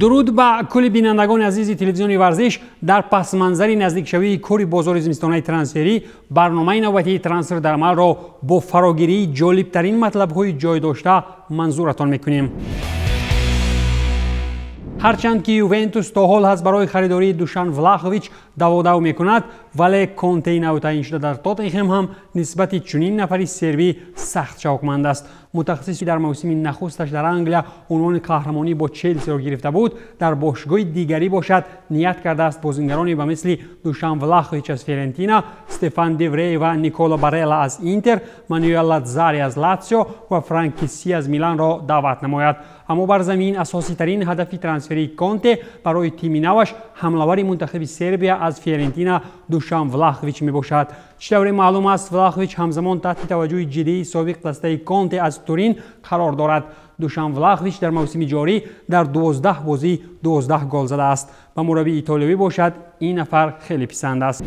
Дуруд ба кулли бинандагони азизи телевизиони варзиш. Дар пасманзари наздикшавии кори бозори зимистонаи трансферӣ барномаи навбатии «Трансфер дар амалро» бо фарогирии ҷолибтарин матлабҳои ҷой дошта манзуратон мекунем. Ҳарчанд ки Ювентус то ҳол ҳаст барои харидории Душан Влахович даводав мекунад, вале Контеи навтаъин шуда дар Тоттенхем ҳам нисбати чунин нафари сербӣ сахт шавқманд аст. Мутахассиси дар мавсими нахусташ дар Англия унвони қаҳрамонӣ бо Челсиро гирифта буд, дар бошгоҳи дигарӣ бошад, ният кардааст бозингароне ба мисли Душан Влахович аз Фиорентина, Стефан Деврей ва Николо Барела аз Интер, Мануэл Ладзари аз Латсио ва Франк Кисси аз Миланро даъват намояд. Аммо бар замин асоситарин ҳадафи трансферии Конте барои тими наваш ҳамлавари мунтахаби Сербия аз Фиорентина Душан Влахович мебошад. Чӣ тавре маълум аст, Влахович ҳамзамон таҳти таваҷҷӯҳи ҷиддии собиқ дастаи Конте аз Турин қарор дорад. Душан Влахович дар мавсими ҷорӣ дар 12 бозӣ 12 гол задааст. Ба мураббии итолиёвӣ бошад, ин нафар хеле писанд аст.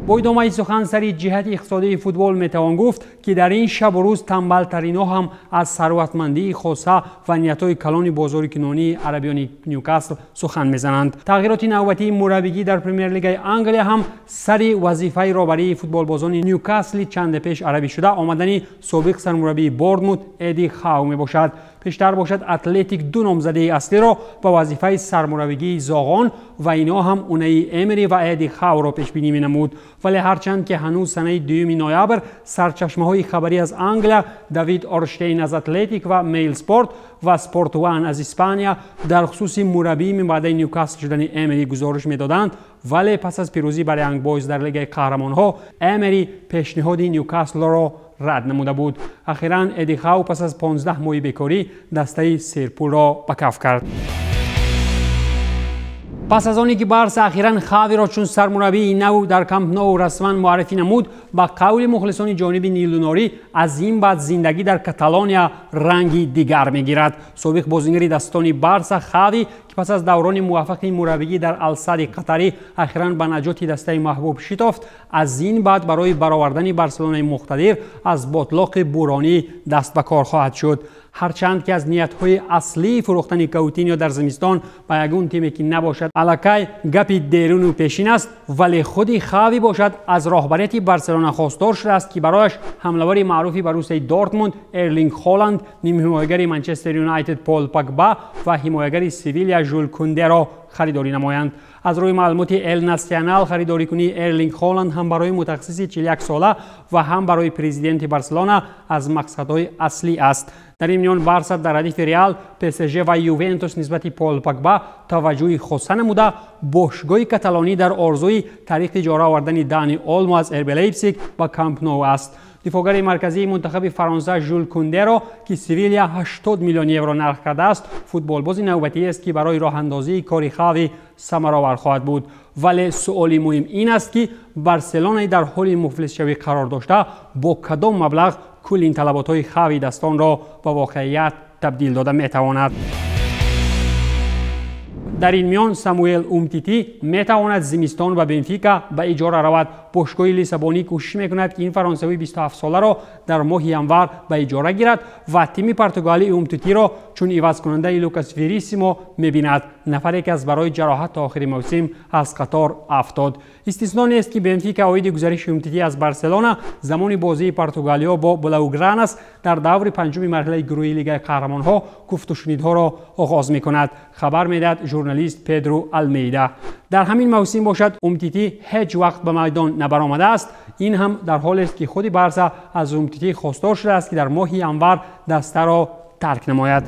Бо идомаи сухан сари ҷиҳати иқтисодии футбол метавон гуфт, ки дар ин шабу рӯз тамбалтарино ҳам аз сарватмандии хоса ва ниятҳои калони бозори кунонии арабиёни Нюкасл сухан мезананд. Тағйироти навбатии мураббигӣ дар Премер-лигаи Англия ҳам сари вазифаи роҳбарии футболбозони Нюкасли чанде пеш арабӣ шуда омадани собиқ сармураббии Борнмут Эди Хау мебошад. Пештар бошад, Атлетик ду номзадии аслиро ба вазифаи сармураббигии зоғон ва ино ҳам Унаи Эмери ва Эди Хауро пешбинӣ менамуд. Вале ҳарчанд ки ҳанӯз санаи 2 ноябр сарчашмаҳои хабарӣ аз Англия, Давид Орштейн аз Атлетик ва Мейл Спорт ва Спорт Ван аз Испания, дар хусуси мураббии минбаъдаи Нюкасл шудани Эмери гузориш медоданд, вале пас аз пирӯзӣ бар Янг Бойз дар Лигаи қаҳрамонҳо Эмери пешниҳоди Нюкаслро рад намуда буд. Ахиран Эди Хау пас аз 15 моҳи бекорӣ дастаи серпулро ба каф кард. Пас аз оне ки Барса ахиран Хавиро чун сармураббии нав дар Камп Ноу расман муаррифӣ намуд, ба қавли мухлисони ҷониби нилунорӣ, аз ин баъд зиндагӣ дар Каталония ранги дигар мегирад. Собиқ бозингари дастони Барса Хави, ки пас аз даврони муваффақи мураббигӣ дар Алсади қатарӣ ахиран ба наҷоти дастаи маҳбуб шитофт, аз ин баъд барои баровардани Барселонаи муқтадир аз ботлоқи буронӣ даст ба кор хоҳад шуд. Ҳарчанд ки аз ниятҳои аслии фурӯхтани Каутиньо дар зимистон ба ягон тиме ки набошад аллакай гапи деруну пешин аст, вале худи Хави бошад, аз роҳбарияти Барселона хостор шудааст, ки барояш ҳамлавари маъруфи Боруссияи Дортмунд Эрлинг Холанд, нимҳимоягари Манчестер Юнайтед Пол Пагба ва ҳимоягари Севилия Жул Кундеро харидорӣ намоянд. Аз рӯи маълумоти Эл Насионал, харидорикунии Эрлинг Холанд ҳам барои мутахассиси 41 сола ва ҳам барои президенти Барселона аз мақсадҳои аслӣ аст. Дар ин миён Барса дар радифи Реал, ПСЖ ва Ювентус нисбати Пол Пагба таваҷҷӯҳи хоса намуда, бошгоҳи каталонӣ дар орзуи тариқи иҷора овардани Дани Олмо аз РБ Лейпсиг ба Камп Ноу аст. Дифоъгари марказии мунтахаби Фаронса Жул Кундеро, ки Севилия 80 миллион евро нарх кардааст, футболбози навбатиест, ки барои роҳандозии кори Хави самаровар хоҳад буд. Вале суоли муҳим ин аст, ки Барселонаи дар ҳоли муфлисшавӣ қарор дошта бо кадом маблағ кулли ин талаботҳои Хави дастонро ба воқеият табдил дода метавонад. Дар ин миён Самуэл Умтити метавонад зимистон ба Бенфика ба иҷора равад. Бошгоҳи Лиссабонӣ кӯшиш мекунад, ки ин фаронсавии 27-соларо дар моҳи январ ба иҷора гирад ва тими португалӣ Умтитиро чун ивазкунандаи Лукас Верисимо мебинад, нафаре ки аз барои ҷароҳат то охири мавсим аз қатор афтод. Истисно нест, ки Бенфика оиди гузариши Умтити аз Барселона замони бозии португалиҳо бо Блаугранас дар даври панҷуми марҳилаи гурӯҳии Лигаи қаҳрамонҳо гуфтушунидҳоро оғоз мекунад, хабар медиҳад журналист Педро Алмейда. Дар ҳамин мавсим бошад, Умтити ҳеҷ вақт ба майдон набаромадааст. Ин ҳам дар ҳолест, ки худи Барса аз Умтити хостор шудааст, ки дар моҳи январ дастаро тарк намояд.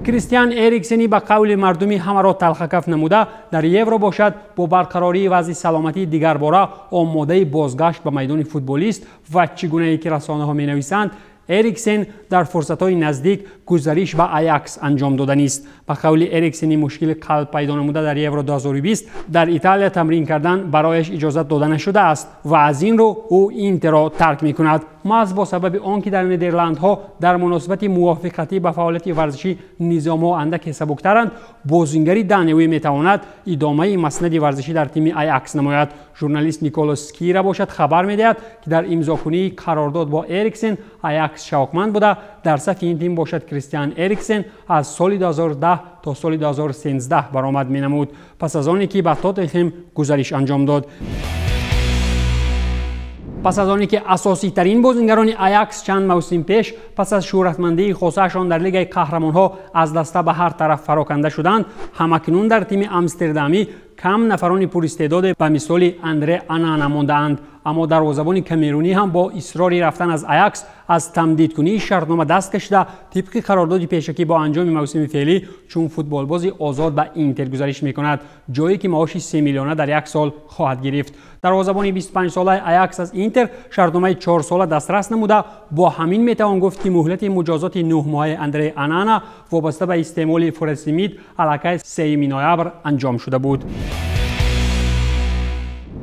Кристиан Эриксени ба қавли мардуми ҳамаро талхакаф намуда дар Евро бошад, бо барқарории вазъи саломатии дигарбора омодаи бозгашт ба майдони футболист ва чӣ гунае ки расонаҳо менависанд, Эриксен дар фурсатҳои наздик гузариш ба Аякс анҷом доданист. Ба қавли Эриксени мушкили қалб пайдо намуда дар Евро 2020 дар Италия тамрин кардан барояш иҷозат дода нашудааст ва аз ин рӯ ӯ Интерро тарк мекунад. Маҳз бо сабаби он ки дар Нидерландҳо дар муносибати мувофиқатӣ ба фаъолияти варзишӣ низомҳо андаке сабуктаранд, бозингари даниявӣ метавонад идомаи маснади варзишӣ дар тими Аякс намояд. Журналист Николо Скира бошад хабар медиҳад, ки дар имзокунии қарордод бо Эриксен Аякс шавқманд буда, дар сафи ин тим бошад Кристиан Эриксен аз соли 2010 то соли 2013 баромад менамуд, пас аз оне ки ба Тоттенхем гузариш анҷом дод. Пас аз оне ки асоситарин бозингарони Аякс чанд мавсим пеш пас аз шӯҳратмандии хосаашон дар Лигаи қаҳрамонҳо аз даста ба ҳар тараф фароканда шуданд, ҳамакнун дар тими Амстердамӣ кам нафарони пуристеъдоде ба мисоли Андре Анана мондаанд. Аммо дарвозабони камерунӣ ҳам бо исрори рафтан аз Аякс аз тамдидкунии шартнома даст кашида, тибқи қарордоди пешакӣ бо анҷоми мавсими феълӣ чун футболбози озод ба Интер гузариш мекунад, ҷое ки маоши 3 миллиона дар як сол хоҳад гирифт. Дарвозабони 25-солаи Аякс аз Интер шартномаи 4-сола дастрас намуда, бо ҳамин метавон гуфт, ки муҳлати муҷозоти 9-моҳаи Андре Анана вобаста ба истеъмоли фурасимид аллакай 3 ноябр анҷом шуда буд.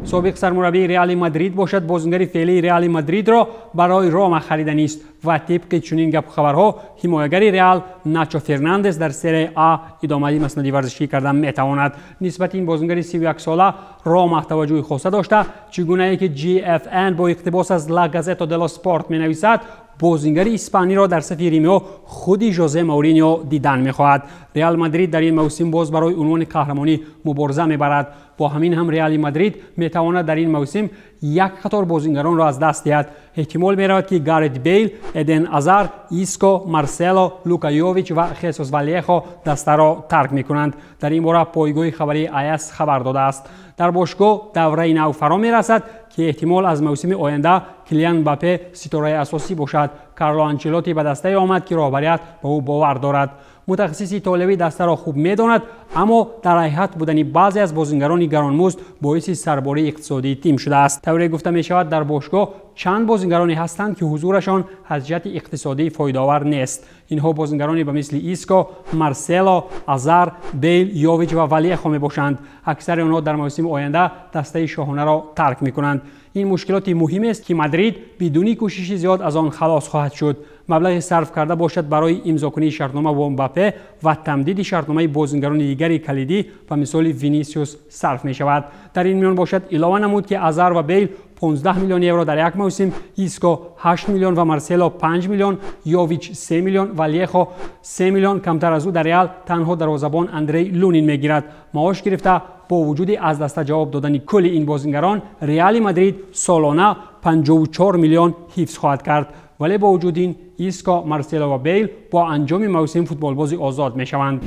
Собиқ сармураббии Реали Мадрид бошад бозингари феълии Реали Мадридро барои Рома хариданист ва тибқи чунин гапу хабарҳо ҳимоягари Реал Начо Фернандес дар серияи А идомаи маснади варзишӣ карда метавонад. Нисбати ин бозингари 31-сола Рома таваҷҷӯҳи хоса дошта, чӣ гунае ки GFN бо иқтибос аз Ла Газета дело Спорт менависад, бозингари испаниро дар сафи римиҳо худи Жозе Мауриньо дидан мехоҳад. Реал Мадрид дар ин мавсим боз барои унвони қаҳрамонӣ мубориза мебарад. Бо ҳамин ҳам Реали Мадрид метавонад дар ин мавсим як қатор бозингаронро аз даст диҳад. Эҳтимол меравад, ки Гарет Бейл, Эден Азар, Иско, Марсело, Лука Йович ва Хесус Валехо дастаро тарк мекунанд. Дар ин бора пойгоҳи хабарии АЯС хабар додааст. Дар бошгоҳ давраи нав фаро мерасад, ки эҳтимол аз мавсими оянда Килиан Мбаппе ситораи асосӣ бошад. Карло Анчелоти ба дастае омад, ки роҳбарият ба ӯ бовар дорад. Мутахассиси итолиявӣ дастаро хуб медонад, аммо дар ҳайҳат будани баъзе аз бозингарони гаронмузд боиси сарбории иқтисодии тим шудааст. Тавре гуфта мешавад, дар бошгоҳ чанд бозингароне ҳастанд, ки ҳузурашон аз ҷиҳати иқтисодӣ фоидаовар нест. Инҳо бозингароне ба мисли Иско, Марсело, Азар, Бейл, Йович ва Валехо мебошанд. Аксари онҳо дар мавсими оянда дастаи шоҳонаро тарк мекунанд. Ин мушкилоти муҳимест, ки Мадрид бидуни кӯшиши зиёд аз он халос хоҳад шуд. Маблағи сарф карда бошад барои имзокунии шартнома бо Мбаппе ва тамдиди шартномаи бозингарони дигари калидӣ ба мисоли Винисиус сарф мешавад. Дар ин миён бошад илова намуд, ки Азар ва Бейл 15 миллион евро дар як мавсим, Иско 8 миллион ва Марсело 5 миллион, Йович 3 миллион, Валехо 3 миллион. Камтар аз ӯ дар Реал танҳо дарвозабон Андрей Лунин мегирад. Маош гирифта бо вуҷуди аз даста ҷавоб додани кулли ин бозингарон, Реали Мадрид солона 54 миллион ҳифз хоҳад кард. Вале бо вуҷуди ин Иско, Марсело ва Бейл бо анҷоми мавсим футболбози озод мешаванд.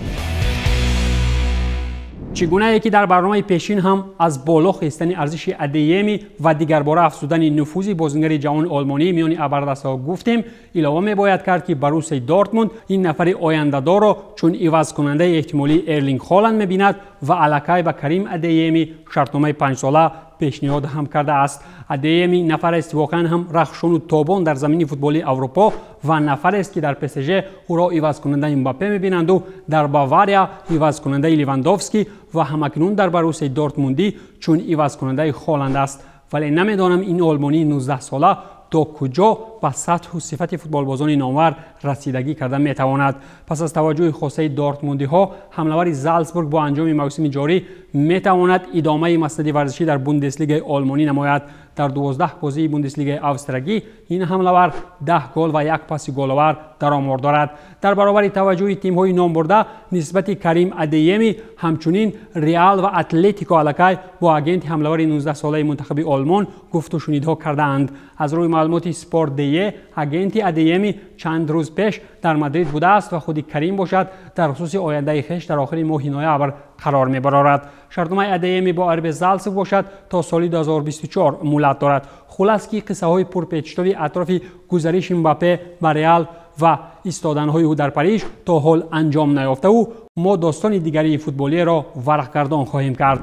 Чӣ гунае ки дар барномаи пешин ҳам аз боло хестани арзиши Адееми ва дигарбора афзудани нуфузи бозингари ҷавони олмонӣ миёни абардастҳо гуфтем, илова мебояд кард, ки Боруссияи Дортмунд ин нафари ояндадорро чун ивазкунандаи эҳтимолии Эрлинг Холанд мебинад ва аллакай ба Карим Адееми шартномаи 5-сола пешниҳод ҳам кардааст. Адееми нафарест воқеан ҳам рахшону тобон дар замини футболии Аврупо ва нафарест, ки дар ПСЖ ӯро ивазкунандаи Мбаппе мебинанду дар Бавария ивазкунандаи Левандовский ва ҳамакнун дар Боруссияи Дортмундӣ чун ивазкунандаи Холанд аст. Вале намедонам ин олмонии 19-сола то куҷо ба сатҳу сифати футболбозони номвар расидагӣ карда метавонад. Пас аз таваҷҷӯҳи хосаи дортмундиҳо, ҳамлавари Залцбург бо анҷоми мавсими ҷорӣ метавонад идомаи маснади варзишӣ дар Бундеслигаи олмонӣ намояд. Дар 12 бозии Бундеслигаи австрагӣ ин ҳамлавар 10 гол ва 1 паси головар дар омор дорад. Дар баробари таваҷҷӯҳи тимҳои номбурда нисбати Карим Адееми, ҳамчунин Реал ва Атлетико аллакай бо агенти ҳамлавари 19-солаи мунтахаби Олмон гуфтушунидҳо кардаанд. Аз рӯи маълумоти Спорт ДЕ, агенти Адееми чанд рӯз пеш дар Мадрид будааст ва худи Карим бошад дар хусуси ояндаи хеш дар охири моҳи ноябр қарор мебарорад. Шартномаи Адееми бо РБ Залцбург бошад то соли 2024 муҳлат дорад. Хулас ки қиссаҳои пурпечитоби атрофи гузариши Мбаппе ба Реал ва истоданҳои ӯ дар Париж то ҳол анҷом наёфтаву мо достони дигарии футболиеро варақгардон хоҳем кард.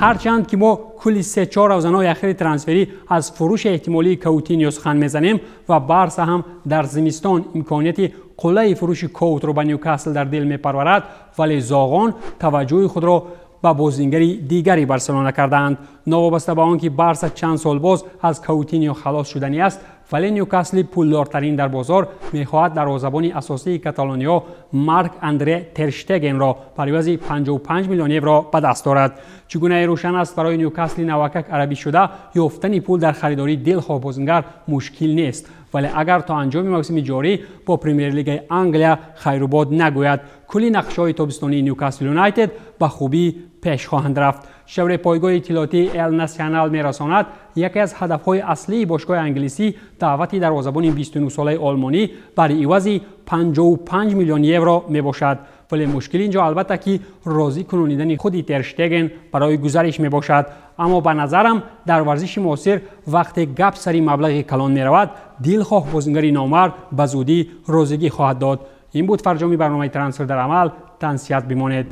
Ҳарчанд ки мо кулли 3-4 равзанои ахири трансферӣ аз фурӯши эҳтимолии Каутиньо сухан мезанем ва Барса ҳам дар зимистон имконияти қуллаи фурӯши Коутро ба Нюкасл дар дил мепарварад, вале зоғон таваҷҷӯҳи худро ба бозингари дигари Барселона кардаанд. Новобаста ба он ки Барса чанд сол боз аз Каутинио халос шуданӣ аст, вале Ньюкасли пулдортарин дар бозор мехоҳад дарвозабони асосии Каталониё Марк Андре Терштегенро бар ивази 55 миллион евро ба даст орад. Чӣ гунае рӯшан аст, барои Ньюкасли навакак арабӣ шуда ёфтани пул дар харидории дилхоҳ бозингар мушкил нест, вале агар то анҷоми мавсими ҷорӣ бо Премер-лигаи Англия хайрубод нагӯяд, кулли нақшаҳои тобистонии Ньюкасл Юнайтед ба хубӣ пеш хоҳанд рафт. Шавре пойгоҳи иттилоотии Эл Насионал мерасонад, яке аз ҳадафҳои аслии бошгоҳи англисӣ даъвати дарвозабони 29-солаи олмонӣ бар ивази 55 миллион евро мебошад. Вале мушкил инҷо албатта ки розӣ кунонидани худи Терштеген барои гузариш мебошад. Аммо ба назарам дар варзиши муосир вақте гап сари маблағи калон меравад, дилхоҳ бозингари номар ба зудӣ розигӣ хоҳад дод. Ин буд фарҷоми барномаи Трансфер дар амал. Тансиҳат бимонед.